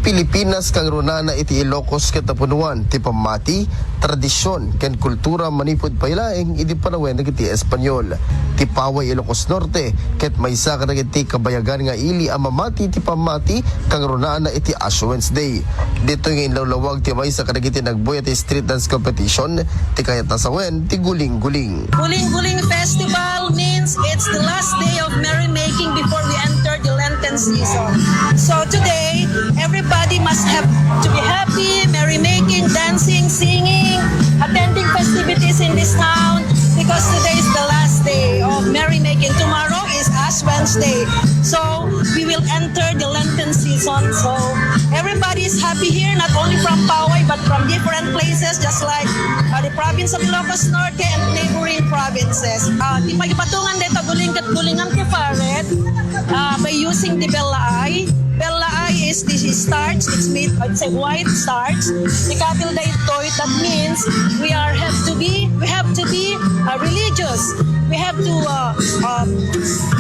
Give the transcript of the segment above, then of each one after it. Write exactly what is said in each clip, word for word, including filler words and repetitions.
Pilipinas, kangrunana iti Ilocos ket napunuan ti pammati, tradision, ken kultura manipud pay laeng idi panawen dagiti Espanyol. Ti Paway Ilocos Norte ket maysa kadagiti kabayagan nga ili a mamati ti pammati, kangrunana iti Ash Wednesday. Ditoy nga inlawlawag ti maysa kadagiti nagbuya ti street dance competition, ti kayatna sawen ti Guling-Guling. Guling-Guling Festival means it's the last day of merrymaking before we enter the Lenten season. So today, everybody must have to be happy, merrymaking, dancing, singing, attending festivities in this town because today is the last day of merrymaking. Tomorrow is Ash Wednesday. So we will enter the Lenten season. So everybody is happy here, not only from Paway but from different places, just like uh, the province of Ilocos Norte and neighboring provinces. Uh, ti pagipatungan dayta guling ket gulingan ti paret uh, by using the bellaay. Bellaay is the starch. It's made, it's a white starch. Ti kabil daytoy, that means we are have to be, we have to be uh, religious. We have to uh, um,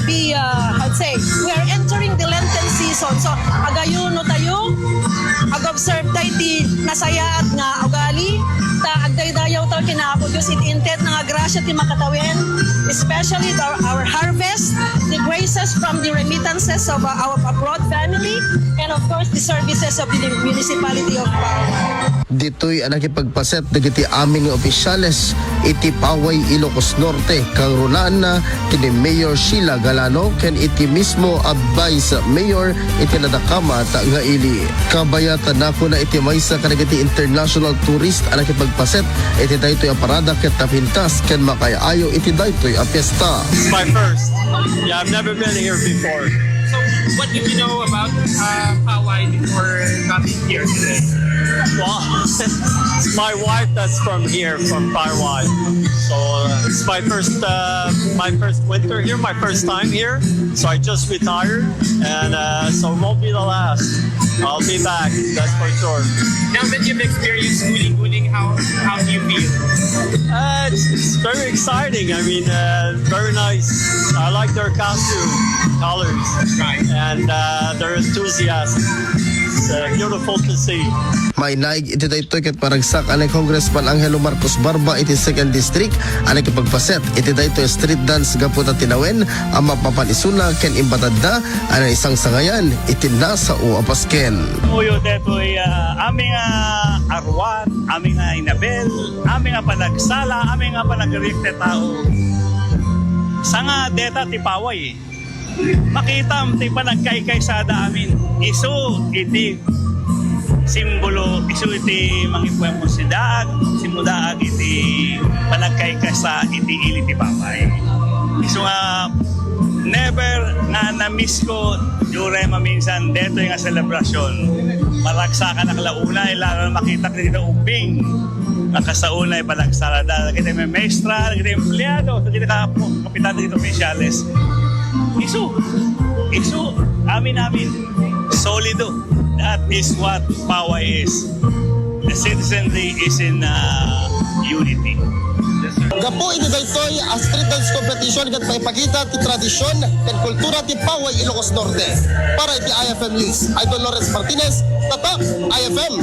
be, uh, I'd say, we are entering the Lenten season. So, agayuno tayo, ag-observe tayo ti nasayaat nga ugali, ta agdaydayaw tayo ken Apo Dios iti inted nga gracia ti makatawen, especially our, our harvest, the graces from the remittances of uh, our abroad family, and of course, the services of the municipality of Paway. Ditoy a nakipagpaset dagiti amin nga opisyales iti Paway, Ilocos Norte, kangrunaanna ken ni Mayor Sheila Galano ken iti mismo a Vice Mayor iti nadakamat nga ili. Kabayatan, kuna iti maysa kadagiti international tourist a nakipagpaset iti daytoy a parada ket napintas ken makaay-ayo iti daytoy a fiesta. It's my first. Yeah, I've never been here before. So, what did you know about uh, Paway before coming here today? Well, my wife that's from here, from Paway. So uh, it's my first, uh, my first winter here, my first time here. So I just retired, and uh, so it won't be the last. I'll be back, that's for sure. Now that you've experienced Guling Guling, how how do you feel? Uh, it's, it's very exciting. I mean, uh, very nice. I like their costume colors, right, and uh, their enthusiasm. It's uh, beautiful to see. Mainaig iti daytoy ket maragsak a ni Congressman Angelo Marcos Barba iti Second District a nakipagpaset iti daytoy street dance gapu ta tinawen a mapapan isuna ken imbatadda a naisangsangayan iti nasao a pasken. Uyo detoy, ah, amin nga arwat, amin nga inabel, amin nga panagsala, amin nga panagriek ti tao. Sanga deta ti Paway. Makitam ti panagkaykaysada amin. Isu iti simbolo, isu iti mangipuempos ti daag, simudaag iti panagkaykaysa iti ili ti Paway. Isu nga never nga na-miss ko, uray maminsan, detoy nga selebrasyon. Maragsakan a kalaunay, lalo na makitak dagiti ubbing. Nga kasta unay panagsarada, dagiti maestra, dagiti empleado, dagiti kapu-, kapitan, dagiti opisyales. Isu, isu, amin, amin. Solido. That is what Paway is. The citizenry is in uh, unity. Gapu iti daytoy a street dance competition ket maipakita ti tradisyon ken kultura ti Paway, Ilocos Norte. Para iti I F M News, Idol Lawrence Martinez, Tatak I F M.